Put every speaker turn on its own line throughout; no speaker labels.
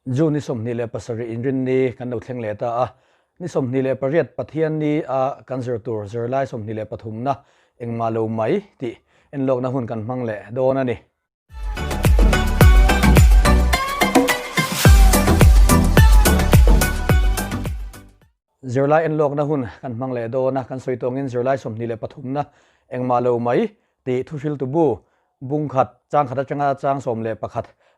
June ni 27 Inrinni kan lo thleng leh ta a, ni 28 Pathianni a kan zir tur zirlai 23 na engmah lo mai tih enlawkna hun kan hmang leh dawn a ni. Zirlai enlawkna hun kan hmang leh dawn a, kan sawi tawngin zirlai 23 na engmah lo mai tih thuhriltu bu bung khat chang khat atanga chang 11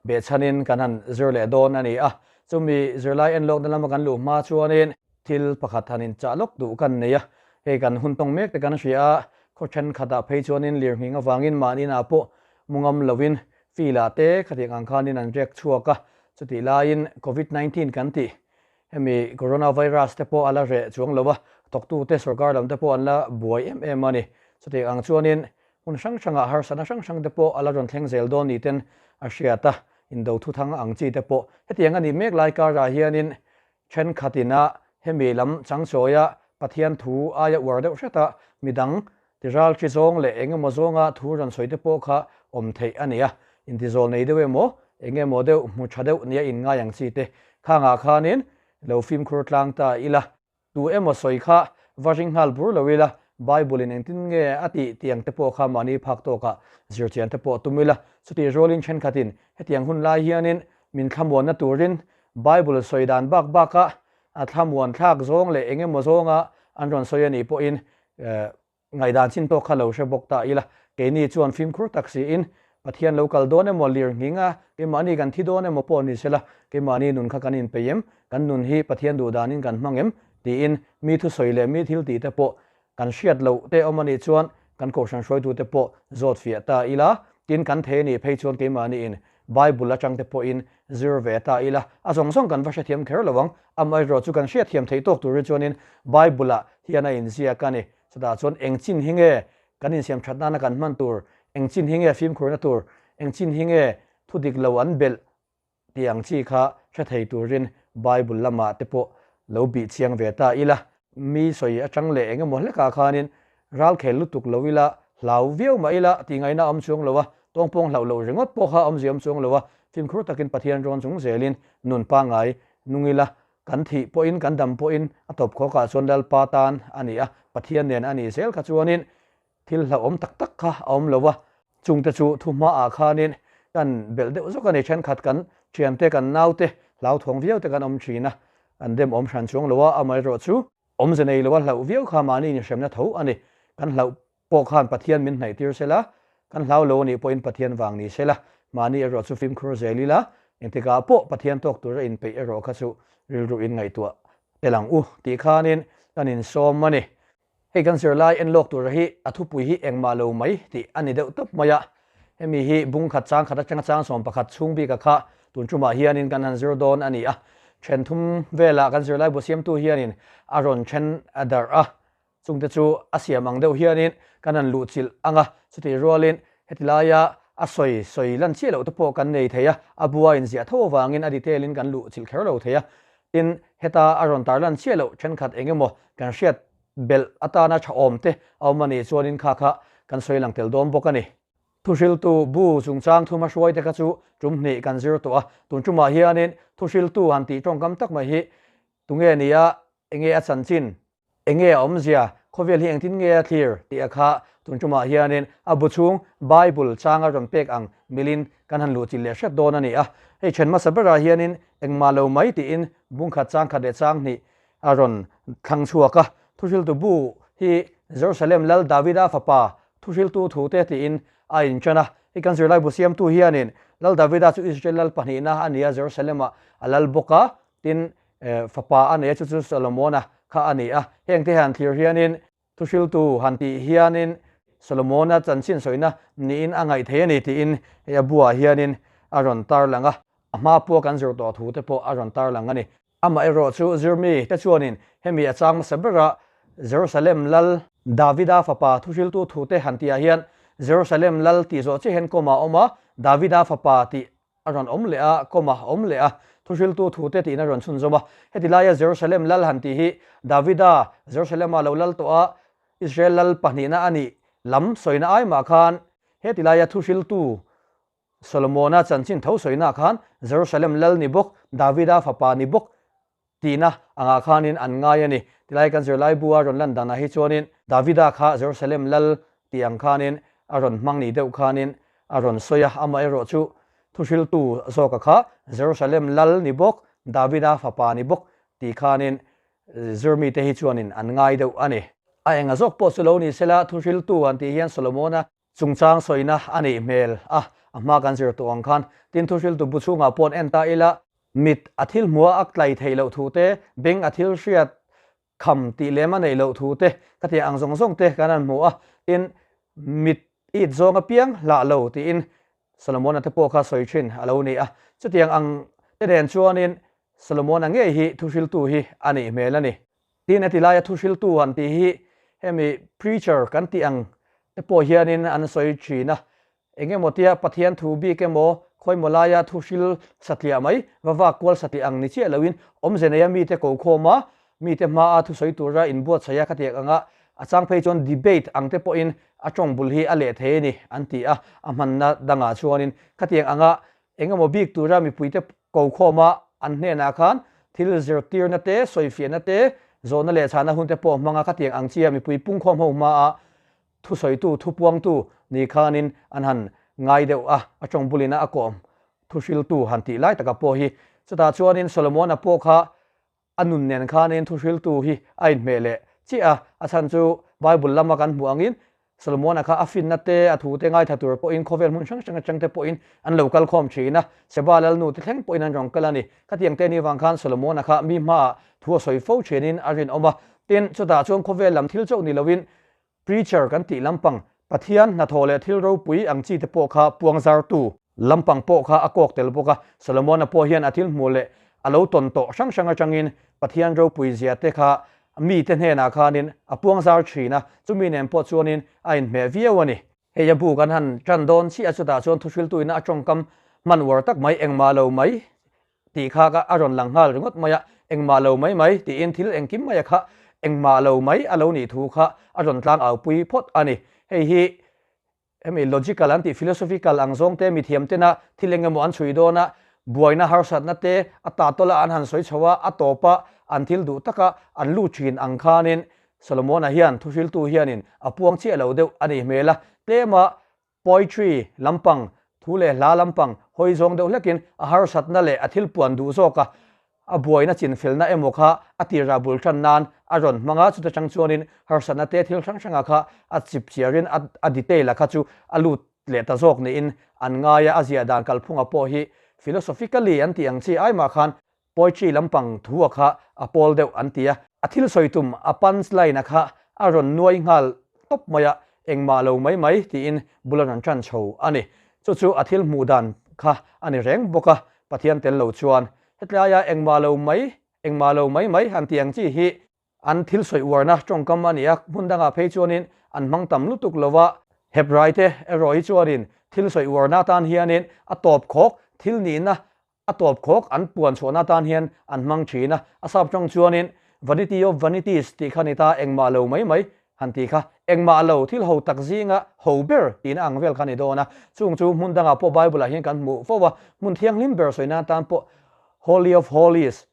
behchhanin kan han zir leh dawn a ni a. Chumi zirlai enlawkna lama kan luh hma chuanin thil pakhat han inchah lawk duh kan nei a, hei kan hun tawng mek te kan hria a, khaw thenkhatah phei chuanin lirnghing avangin mahni inah pawh mu ngam lovin field-ah te khatiang ang khanin an riak chhuak a, chutih laiin Covid 19 kan tih Hemi Coronavirus te pawh a la reh chuang lo a, thawktute sorkar lam te pawh an la buai em em a ni. Chutiang ang chuanin hmun hrang hrangah harsatna hrang hrang te pawh a la rawn thleng zel dawn ni ten a hriat a, indo thuthang ang chi te pawh hetiang a nih mek lai karah hianin thenkhat ina hemi lam changchawia Pathian thu aia uar deuh hret a midang Ti ral chi zawng leh eng emaw zawnga thu rawn sawi te pawh kha awm theih a ni a, intizawl nei deuh emaw, eng emaw deuh hmu tha deuh nia inngai ang chi te khangah khanin lo fimkhur tlang ta ila, tu emaw sawi kha va ring nghal bur lo ila, Bible in engtin nge a tih tih ang te pawh kha mahni phak tawkah zirchian te pawh tum ila, chutih rualin thenkhatin hetiang hun lai hianin min thlamuanna turin Bible sawi dan bak baka a thlamuan thlak zawng leh eng emaw zawnga an rawn sawi a nih pawhin Ngaihdan chin tawk kha lo hre bawk ta ila, keini chuan fimkhur tak siin Pathian lo kal dawn emaw, lir nghing a, keimahni kan thi dawn emaw pawh ni sela, keimahni nun kha kan inpeih em, kan nun hi Pathian duh danin kan hmang em? tiin mi thusawi leh mi thil tih te pawh kan hriat loh te awm anih chuan kan kohhran hruaitute pawh zawt fiah ta ila, tin kan thei anih phei chuan keimahniin Bible atang te pawhin zir ve ta ila, a zawng zawng kan va hrethiam kher lo ang. Amaherawh chu kan hriatthiam theih tawk tur hi chuanin Bible-ah hian a inziak a ni. Chutah chuan eng chin hi nge kan insiam that nana kan hman tur, eng chin hi nge fimkhurna tur, eng chin hi nge thu dik lo an belh tih ang chi kha hre thei turin Bible lamah te pawh lo bih chiang ve ta ila. Mi sawi atang leh eng emaw hlekah khanin ral khel lutuk lo ila, hlau viau mah ila tih ngaihna a awm chuang lo a, tawngpawng hlauh loh ringawt pawh kha awmzia awm chuang lo a, fimkhur takin Pathian rawn chung zelin nun pangngai nung ila, kan thih pawhin kan dam pawhin a tawp khawkah chuan Lalpa tan a ni a, Pathian nen a nih zel kha chuanin Thil hlauhawm tak tak kha a awm lo a, chungte chu thu hmaah khanin kan belh deuh zawk a ni. Thenkhat kan thiante, kan naute hlauthawng viau te kan awm thin a, an dem awm hran chuang lo a, amaherawh chu awmze nei lo a hlauh viau kha mahni inhremna tho a ni. Kan hlauh pawh khan Pathian min hnaih tir sela, kan hlau lo a nih pawhin Pathian vang ni sela, mahni erawh chu fimkhur zel ila, engtikah pawh Pathian tawk tura inpeih erawh kha chu rilru in ngaihtuah tel ang u tih khanin kan insawm a ni. Hei kan zirlai en lawk tura hi a thupui hi engmah lo mai tih a ni deuh tawp mai a. Hemi hi bung khat chang khat atanga chang 11 chhung bika kha tun tumah hianin kan han zir dawn a ni a. Then thum velah kan zirlai bu siamtu hianin a rawn then a darh a. Chungte chu a siam ang deuh hianin kan han luhchilh ang a. Chutih rualin heti laia a sawi sawi lan chiah loh te pawh kan nei thei a. A bua inziah tho avangin a detail in kan luhchilh kher lo thei a. Tin, heta a rawn tarlan chiah loh thenkhat eng emaw kan hriat belh atana tha awm te a awm a nih chuanin kha kha kan sawi lang tel dawn bawk a ni. Thuhriltu bu chungchang thuma hruaite kha chu tum hnih kan zir tawh a, tun tumah hianin thuhriltu han tih tawngkam tak mai hi tunge nia, enge a chanchin? Enge a awmzia, khawvel hi engtin nge a thlir tih a kha tun tumah hianin a bu chhung Bible changa rawn pek ang milin kan han luhchilh leh hret dawn a ni a. Hei then hmasa berah hianin engmah lo mai tiin bungkhat chang khat leh chang hnih a rawn thlang chhuak a. Thuhriltu bu hi Jerusalem Lal Davida fapa thuhriltu thute tiin a inṭan a. Hei kan zirlai bu siamtu hianin Lal Davida chu Israel lal pahnihna a ni a, Jerusalem-ah a lal bawk a. Tin, fapa a nei a, chu chu Solomona kha a ni a. Hengte han thlir hianin, thuhriltu han tih hianin Solomona chanchin sawina niin a ngaih thei a ni tiin hei a buah hianin a rawn tarlang a. A hma pawh kan zir tawh thu te pawh a rawn tarlang a ni. Amaherawh chu zirmi te chuanin hemi a chang hmasa bera Jerusalem lal Davida fapa thuhriltu thute han tihah hian Jerusalem lal tih zawh chiah hian kawm a awm a, Davida fapa tih A rawn awm leh a, kawm a awm leh a, thuhriltu thute tiin a rawn chhunzawm a. Heti laia Jerusalem lal han tih hi Davida Jerusalema lo lal tawh a, Israel lal pahnihna a nih lam sawina ai mah khan heti laia thuhriltu Solomona chanchin tho sawina khan Jerusalem lal ni bawk, Davida fapa ni bawk tihna angah khanin an ngai a ni. Tilai kan zirlai bu a rawn lan danah hi chuanin Davida kha Jerusalem lal tih ang khanin a rawn hmang ni deuh khanin a rawn sawi a, amaherawh chu thuhriltu zawka kha Jerusalem lal ni bawk, Davida fapa ni bawk tih khanin zirmite hi chuanin an ngai deuh a ni. A enga zawk pawh chu lo ni sela, thuhriltu han tih hian Solomona chungchang sawina a neih hmel a, a hma kan zir tawh ang khan. Tin, thuhriltu bu chhungah pawh en ta ila, mit a thil hmuha a tlai theih loh thu te, beng a thil hriat kham tih lem a neih loh thu te, ka tih ang zawng zawng te kan han hmu a. Tin, mit it zawng apiang hlah lo tiin Solomona te pawh kha sawi thin a lo ni a. Chutiang ang te nen chuanin Solomona ngei hi thuhriltu hi a nih hmel a ni. Tin, heti laia thuhriltu han tih hi hemi preacher kan tih ang te pawh hianin an sawi thin a. Eng emaw tia Pathian thu bik emaw khawimaw laia thuhril satliah mai, va vak kual satliah ang ni chiah loin awmze neia mite ko khawm a, mite hmaa thusawi tura inbuatsaih a ka tiak anga a chang phei chuan debate ang te pawhin a tawng bul hi a leh thei a ni an ti a, a hmanna dangah chuanin khatiang anga Eng emaw bik tura mipuite ko khawma an hnenah khan thil zirtirna te, sawifiahna te, zawhna leh chhahna hun te pawh hmanga khatiang ang chia mipui pungkhawm ho hmaa thusawitu, thupuangtu ni khanin an han ngai deuh a, a tawng bulina a kawm thuhriltu han tih lai taka pawh hi. Chutah chuanin Solomona pawh kha A nun nen khanin thuhriltu hi a inhmeh leh chiah a, a chhan chu Bible lama kan hmuh angin Solomona kha a finna te, a thute ngaithla tur pawhin khawvel hmun hrang hrang atang te pawhin an lo kal khawm thin a, Seba lalnu te thleng pawhin an rawn kal a ni. Khatiang te ni vang khan Solomona kha mi hmaah thu a sawi fo thinin a rinawm a, tin, chutah chuan khawvel lam thil chauh ni loin Preacher kan tih lampang, Pathian hnathawh leh thil ropui ang chi te pawh kha puangzartu lampang pawh kha a kawk tel bawk a. Solomona pawh hian a thil hmuh leh a lo tawn tawh hrang hrang atangin Pathian ropui zia te kha mite hnenah khanin a puangzar thin a, chumi nen pawh chuanin a inhmeh viau a ni. Hei a bu kan han tan dawn chiah a, chutah chuan thuhriltuina a tawngkam hman uar tak mai engmah lo mai tih kha ka a rawn lang nghal ringawt mai a, engmah lo mai mai tiin thil engkim maia kha engmah lo mai a lo nih thu kha a rawn tlang au pui phawt a ni. Hei hi hemi logical an tih philosophical ang zawng te mithiam tena thil eng emaw an chhui dawn a, buaina harsatna te a ta tawla an han sawi chho a, a tawpa an thil duh taka an lut thin ang khanin Solomona hian thuhriltu hianin a puang chiah lo deuh a nih hmel a, tlema Poetry lampang, thu leh hla lampang hawi zawng deuh hlekin a harsatna leh a thil puan duh zawka a buaina chinfelna emaw kha a tirah bul tan nan a rawn hmang a, chuta chang chuanin harsatna te thil hrang hranga kha a chip chiarin a detail a kha chu a lut leh ta zawk niin an ngai a, a ziah dan kalphunga pawh hi philosophically an tih ang chi ai mah khan Poetry lampang thu a kha a pawl deuh an ti a, a thil sawi tum a punch line a kha a rawn nuai nghal tawp mai a, engmah lo mai mai tiin bul a rawn tan chho a ni. Chu chu a thil hmuh dan kha a ni reng bawk a, Pathian tel lo chuan hetlaia engmah lo mai, engmah lo mai mai han ti ang chi hi an thil sawi uarna tawngkam a ni a, hmun dangah phei chuanin an hmang tam lutuk lo va, Hebraite erawh hi chuanin thil sawi uarna atan hianin a tawp khawk thil nihna A tawp khawk an puan chhuahna atan hian an hmang thin a, a sap tawng chuanin Vanity of Vanities tih kha ni ta, engmah lo mai mai han tih kha, engmah lo thil ho tak zinga ho ber tihna ang vel kha ni dawn a, chung chu hmun dangah pawh Bible-ah hian kan hmuh fo a, hmun thianghlim ber sawina atan pawh Holy of Holies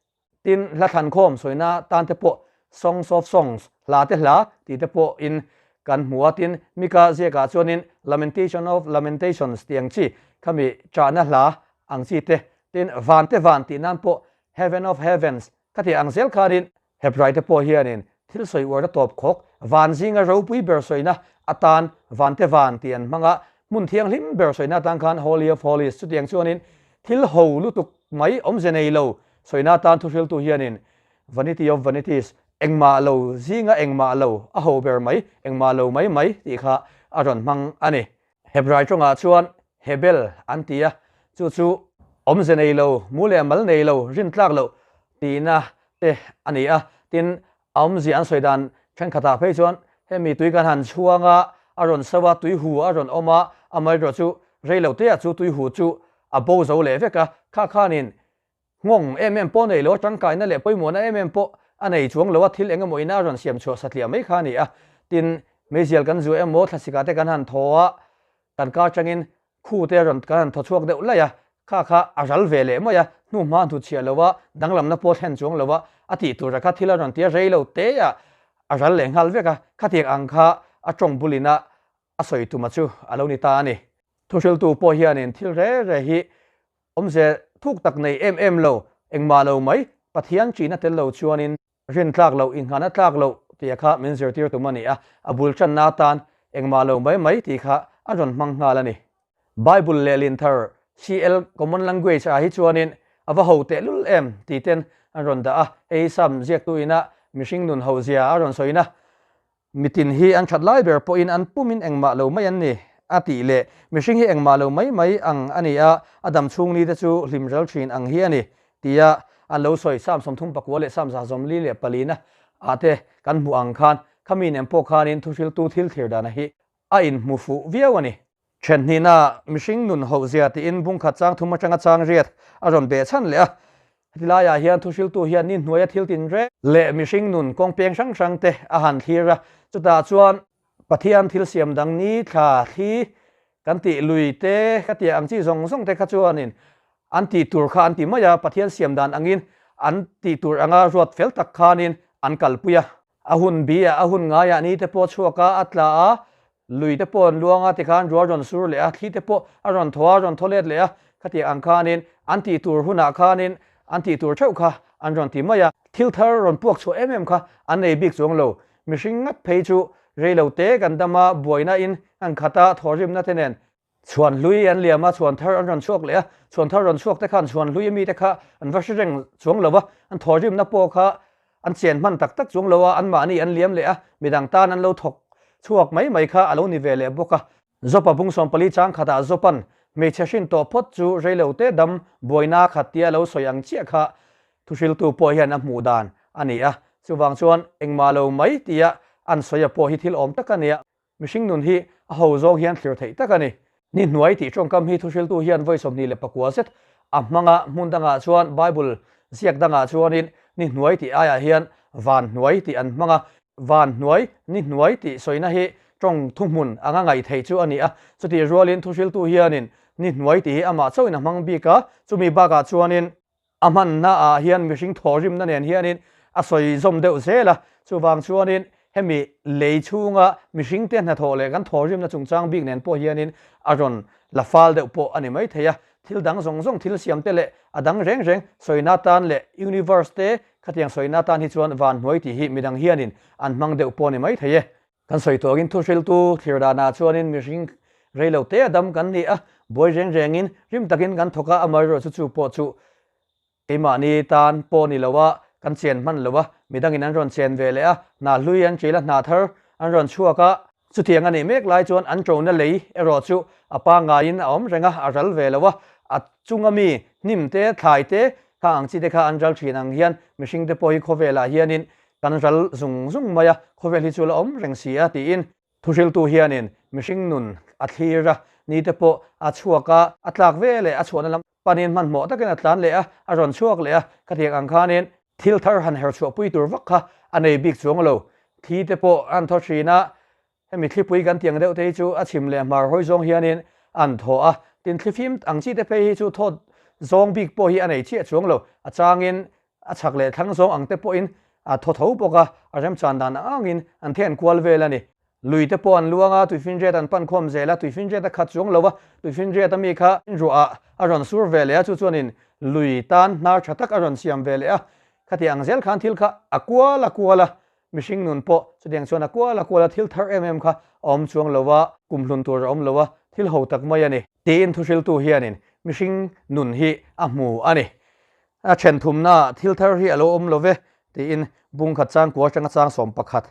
Tin, hla thlankhawm sawina tan te pawh Songs of Songs, hla te hla tih te pawhin kan hmu a. Tin, Mika ziakah chuanin Lamentation of Lamentations tih ang chi, khami chahna hla ang chi te, tin, van te van tih nan pawh Heaven of Heavens ka tih ang zel khanin Hebrai te pawh hianin thil sawi uarna tawp khawk, van zinga ropui ber sawina atan van te van tih an hmang a, hmun thianghlim ber sawina atan khan Holy of Holies chutiang chuanin thil ho lutuk mai awmze nei lo sawina atan thuhriltu hianin Vanity of Vanities, engmah lo zinga engmah lo a ho ber mai, engmah lo mai mai tih kha a rawn hmang a ni. Hebrai tawngah chuan Hebel an ti a, chu chu awmze nei lo, mu leh mal nei lo, rintlak loh tihna te a ni a. Tin, a awmzia an sawi dan thenkhatah phei chuan hemi tui kan han chhuang a, a rawn so a, tui hu a rawn awm a, amaherawh chu rei lo teah chu tui hu chu a bo zo leh vek a, kha khanin Nghawng em em pawh nei lo, tangkaina leh pawimawhna em em pawh a nei chuang lo a, thil eng emaw ina a rawn siam chhuah satliah mai kha a ni a. Tin, meizial kan zuah emaw, thlasikah te kan han thaw a, kan kar tangin Khu te a rawn kan han thaw chhuak deuh laih a, kha kha a ral ve leh mai a, hnu hma hnu chhiah lo a, danglamna pawh thlen chuang lo a, a tih tur a kha thil a rawn ti a, rei lo te ah a ral leh nghal vek a, khatiang ang kha a tawng bulin a a sawi tuma chu a lo ni ta a ni. Thuhriltu pawh hianin thil re re hi awmze thuk tak nei em em lo, engmah lo mai, Pathian ṭihna tel lo chuanin rin tlak loh, inghahna tlak loh tih kha min zirtir tum a ni a, a bul ṭanna atan engmah lo mai mai tih kha a rawn hmang nghal a ni. Bible lehlin thar CL Common Language ah hi chuanin a va ho tehlul em tih ten an rawn dah a, hei hi Sam ziaktu ina mihring nun ho zia a rawn sawina Mitin hi an that lai ber pawhin an pumin engmah lo mai an ni, a tih leh mihring hi engmah lo mai mai ang a ni a, a dam chhung ni te chu hlim ral thin ang hi a ni, tia an lo sawi. Sam 34 leh Sam 144 na ah te kan hmuh ang khan khami nen pawh khanin thuhriltu thil thlir dana hi a inhmu fuh viau a ni. Thenhnihna mihring nun hohzia tiin bungkhat chang thum atanga chang riat a rawn beh chhan leh a. Heti laiah hian thuhriltu hian ni hnuaia thil tin reng leh mihring nun kawng peng hrang hrang te a han thlir a. Chutah chuan Pathian thil siam dang ni thla thli kan tih lui te ka tih ang chi zawng zawng te kha chuanin an tih tur kha an ti mai a, Pathian siam dan angin an tih tur anga ruat fel tak khanin an kalpui a. A hun bi ah a hun ngaiah ni te pawh chhuak a, a tla a, lui te pawh an luang a, tikhan rual rawn sur leh a, thli te pawh a rawn thaw a, rawn thaw let leh a, khatiang ang khanin an tih tur hunah khanin an tih tur theuh kha an rawn ti mai a. Thil thar rawn puak chhuah em em kha an nei bik chuang lo, mihring ngat phei chu rei lo te kan dam a, buaina in an khat a, thawhrimna te nen Chhuan hlui an liam a, chhuan thar an rawn chhuak leh a, chhuan thar rawn chhuak te khan chhuan hlui ami te kha an va hre reng chuang lo va, an thawhrimna pawh kha an chen hman tak tak chuang lo a, anmahni an liam leh a, midang tan an lo thawk chhuak mai mai kha a lo ni ve leh bawk a. Zopa bung 14 chang khatah Zopan hmeichhe hrin tawh phawt chu reilo te dam buaina khat tia lo sawi ang chiah kha thuhriltu pawh hian a hmuh dan a ni a, chuvang chuan engmah lo mai tia an sawi a pawh hi thil awm tak a nia. Mihring nun hi a ho zawng hian thlir theih tak a ni. Ni hnuai tih tawngkam hi thuhriltu hian vawi 29 zet a hmang a, hmun dangah chuan Bible ziak dangah chuanin ni hnuai tih aiah hian van hnuai tih an hmang a. Van hnuai, ni hnuai tih sawina hi tawng thuhmun anga ngaih theih chu a ni a. Chutih rualin thuhriltu hianin ni hnuai tih hi amah chauhin a hmang bik a, chumi bakah chuanin A hmanna ah hian mihring thawhrimna nen hianin a sawi zawm deuh zel a, chuvang chuanin hemi lei chhunga mihringte hnathawh leh kan thawhrimna chungchang bik nen pawh hianin a rawn la fal deuh pawh a ni mai thei a. Thil dang zawng zawng thil siamte leh a dang reng reng sawina tan leh universe te khatiang sawina tan hi chuan van hnuai tih hi midang hianin an hmang deuh pawh a ni mai thei e. Kan sawi tawkin thuhriltu thlir danah chuanin mihring rei lo te a dam kan ni a, buai reng rengin rim takin kan thawk a, amaherawhchu chu pawh chu keimahni tan pawh ni lo a, kan chen hman lo a, midangin an rawn chen ve leh a, hna hlui an ṭil a, hna thar an rawn chhuak a, chutiang a nih mek lai chuan an ṭona lei erawh chu a pangaiin a awm reng a, a ral ve lo a, a chunga mi hnim te, thlai te, kha ang chi te kha an ral ṭhin ang hian mihring te pawh hi khawvelah hianin Kan ral zung zung mai a, khawvel hi chu la awm reng si a tiin thuhriltu hianin mihring nun a thlir a, ni te pawh a chhuak a, a tlak ve leh a chhuahna lam panin hmanhmawh takin a tlan leh a, a rawn chhuak leh a, khatiang ang khanin thil thar han her chhuahpui tur vak kha a nei bik chuang lo, thi te pawh an thaw thin a, Hemi thlipui kan tiang deuh te hi chu a chhim leh hmar hawi zawng hianin an thaw a, tin thlifim ang chi te phei hi chu thawt zawng bik pawh hi a nei chiah chuang lo, a changin a chhak leh thlang zawng ang te pawhin a thaw tho bawk a, a remchan dan ang angin an then kual vel a ni. Lui te pawh an luang a, tuifinriat an pan khawm zel a, tuifinriat a khat chuang lo a, tuifinriat ami kha ruah a rawn sur ve leh a, chu chuanin lui tan hnar tha tak a rawn siam ve leh a, khati ang zel khan thil kha a kual a kual a, Mihring nun pawh chutiang chuan a kual a kual a, thil thar em em kha a awm chuang lo a, kum hlun tur a awm lo a, thil ho tak mai a ni. Tiin thuhriltu hianin mihring nun hi a hmu a ni. A then thumnaah thil thar hi a lo awm lo ve tiin bung khat chang kua atanga chang 11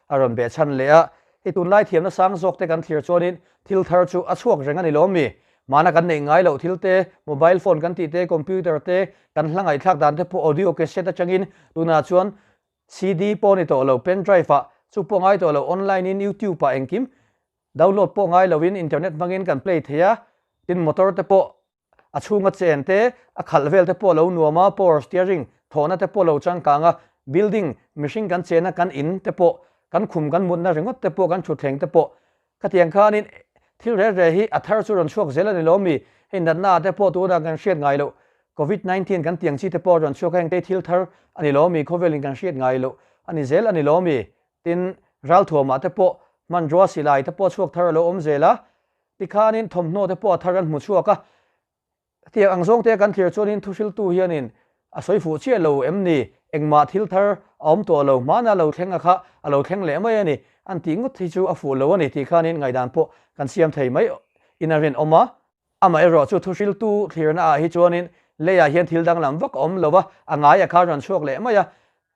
a rawn beh chhan leh a. Hei tunlai thiamna sang zawk te kan thlir chuanin thil thar chu a chhuak reng a ni lawm mi? Mahna kan neih ngai loh thil te, mobile phone kan tih te, computer te, kan hla ngaihthlak dan te pawh audio cassette atangin tunah chuan CD pawh ni tawh lo, pen drive ah chu pawh ngai tawh lo, online in YouTube ah engkim download pawh ngai lo in internet hmangin kan play thei a, tin motor te pawh a chhunga chen te, a khalh vel te pawh lo nuam a, power steering thawhna te pawh lo changkang a, building mihring kan chena kan in te pawh, kan khum kan mutna ringawt te pawh, kan thutthleng te pawh khatiang khanin. Thil reh reh hi a thar chu rawn chhuak zel a ni lo mi? Hei natna ah te pawh tunah kan hriat ngai loh Covid 19 kan tiang chi te pawh a rawn chhuak a, heng te hi thil thar a ni lo mi? Khawvelin kan hriat ngai loh a ni zel a ni lo mi? Tin, ralthuamah te pawh hmanrua silai te pawh chhuak thar a lo awm zel a, tikhanin thawmhnaw te pawh a thar an hmu chhuak a. Hetiang ang zawng te kan thlir chuanin thuhriltu hianin a sawi fuh chiah lo em ni? Engmah thil thar a awm tawh lo, hmana lo thleng a kha a lo thleng leh mai a ni. An tih ngawt hi chu a fuh lo a ni tih khanin ngaihdan pawh kan siam thei mai in a rinawm a. Amaherawh chu thuhriltu thlirna ah hi chuanin leiah hian thil danglam vak a awm lo a, a ngai a kha rawn chhuak leh mai a.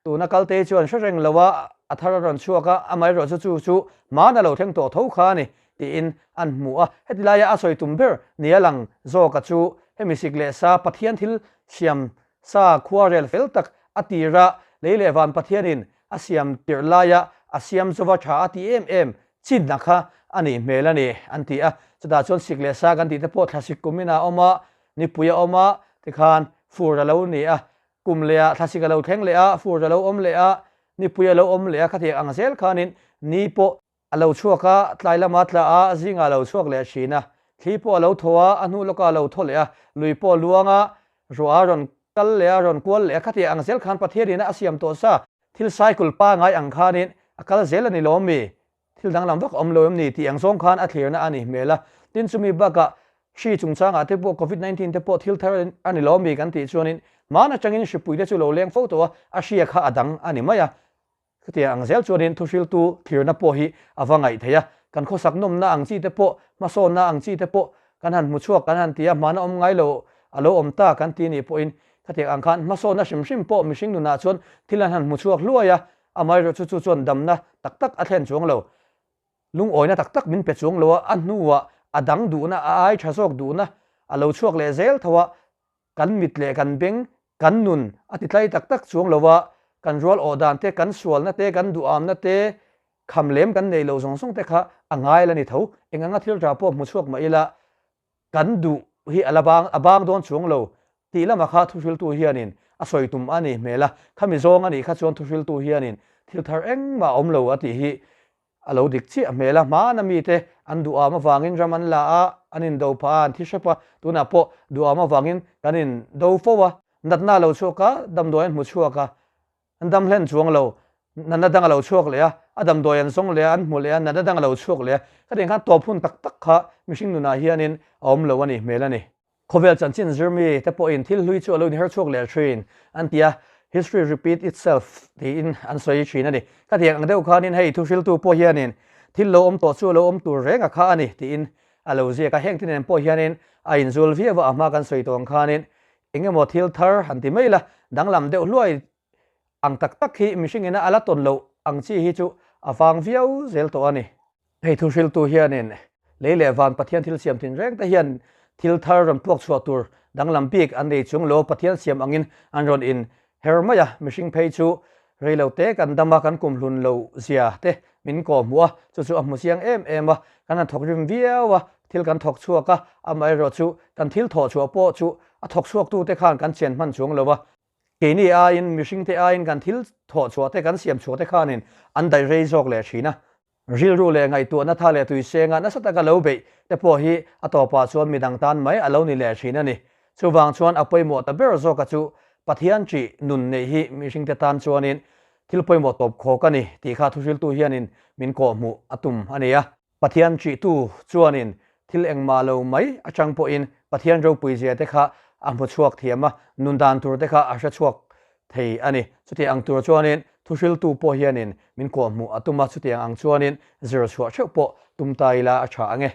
Tuna kalte chuan hre reng lo a, a thar a rawn chhuak a, amaherawh chu chu chu hmana lo thleng tawh tho kha a ni tiin an hmu a. Heti laia a sawi tum ber nia lang zawka chu hemi sik leh sa Pathian thil siam sa khua rel fel tak a tira lei leh van Pathianin a siam tirh laia a siam zova tha a ti em em chinna kha a nih hmel a ni an ti a. Chutah chuan sik leh sa kan tih te pawh thlasik kumin a awm a, nipui a awm a, tikhan fur a lo ni a. Kum leh ah thlasik a lo thleng leh a, fur a lo awm leh a, nipui a lo awm leh a, khatiang ang zel khanin ni pawh a lo chhuak a, tlai lama tla a, zingah a lo chhuak leh thin a, thli pawh a lo thaw a, a hnu lawkah a lo thaw leh a, lui pawh a luang a, ruah a rawn kal leh a, rawn kual leh a, khatiang ang zel khan Pathianin a siam tawh sa, thil cycle pangai ang khanin a kal zel a ni lawm mi? Thil danglam vak awm lo em ni tih ang zawng khan a thlirna a ni hmel a. Tin, chumi bakah hri chungchangah te pawh Covid 19 te pawh thil thar a ni lo mi kan tih chuanin hman atangin hripui te chu lo leng fo tawh a, a hria kha a dang a ni mai a. Chutiang ang zel chuanin thuhriltu thlirna pawh hi a va ngaih theih a. Kan khawsak nawmna ang chi te pawh, hmasawnna ang chi te pawh kan han hmu chhuak kan han ti a, hmana awm ngai lo a lo awm ta kan ti nih pawhin khatiang ang khan hmasawnna hrim hrim pawh mihring nunah chuan thil an han hmu chhuak hluai a, Amaherawh chu chu chuan damna tak tak a thlen chuang lo. Lungawina tak tak min pe chuang lo a, a hnuah a dang duhna, a ai tha zawk duhna a lo chhuak leh zel tho a, kan mit leh kan beng, kan nun a ti tlai tak tak chuang lo a, kan rual awh dan te, kan sualna te, kan duhamna te, kham lem kan neih loh zawng zawng te kha a ngai la ni tho. Eng anga thil tha pawh hmu chhuak mah ila, Kan duh hi a la bang a bang dawn chuang lo tih lamah kha thuhriltu hianin a sawi tum a nih hmel a, khami zawng a nih kha chuan thuhriltu hianin thil thar engmah a awm lo a tih hi a lo dik chiah hmel a, hmana mite an duham avangin ram an la a, an indo phah a, an thi hrep a, tunah pawh duham avangin kan indo fo a, natna a lo chhuak a, damdawi an hmu chhuak a, An dam hlen chuang lo, natna dang a lo chhuak leh a, a damdawi an zawng leh a, an hmu leh a, natna dang a lo chhuak leh a. Khatiang khan tawp hun tak tak kha mihring nunah hianin a awm lo a nih hmel a ni. Khawvel chanchin zirmi te pawhin thil hlui chu a lo inher chhuak leh thin an ti a, history repeat itself tiin an sawi thin a ni. Khatiang ang deuh khanin hei thuhriltu pawh hianin thil lo awm tawh chu a lo awm tur reng a kha a ni tiin a lo ziak a. Heng te nen pawh hianin a inzul viau a, a hma kan sawi tawh ang khanin Eng emaw thil thar han ti mai la, danglam deuh hluai ang tak tak hi mihring ina a la tawn loh ang chi hi chu a vang viau zel tawh a ni. Hei thuhriltu hianin lei leh van Pathian thil siam thin reng te hian thil thar rawn puak chhuah tur danglam bik an nei chung lo Pathian siam angin an rawn in her mai a, mihring phei chu Reilo te kan dam a, kan kum hlun lo zia te min kawh hmuh a, chu chu a hmu chiang em em a, kan han thawk rim viau a, thil kan thawk chhuak a, amaherawh chu kan thil thawh chhuah pawh chu a thawk chhuak tu te khan kan chen hman chuang lo a, keini aiin mihring te aiin kan thil thawh chhuah te kan siam chhuah te khanin an daih rei zawk leh thin a. Rilru leh ngaihtuahna tha leh tuisenga nasa taka lo beih te pawh hi a tawpah chuan midang tan mai a lo ni leh thin a ni. Chuvang chuan a pawimawh ta ber zawka chu Pathian ṭih nun neih hi mihringte tan chuanin thil pawimawh tawp khawk a ni tih kha thuhriltu hianin min kawhhmuh a tum a ni a. Pathian ṭihtu chuanin thil engmah lo mai atang pawhin Pathian ropui zia te kha a hmu chhuak thiam a, nun dan tur te kha a hre chhuak thei a ni. Chutiang ang tur chuanin thuhriltu pawh hianin min kawhhmuh a tum a, chutiang ang chuanin zir chhuah theuh pawh tum ta ila a tha ang e.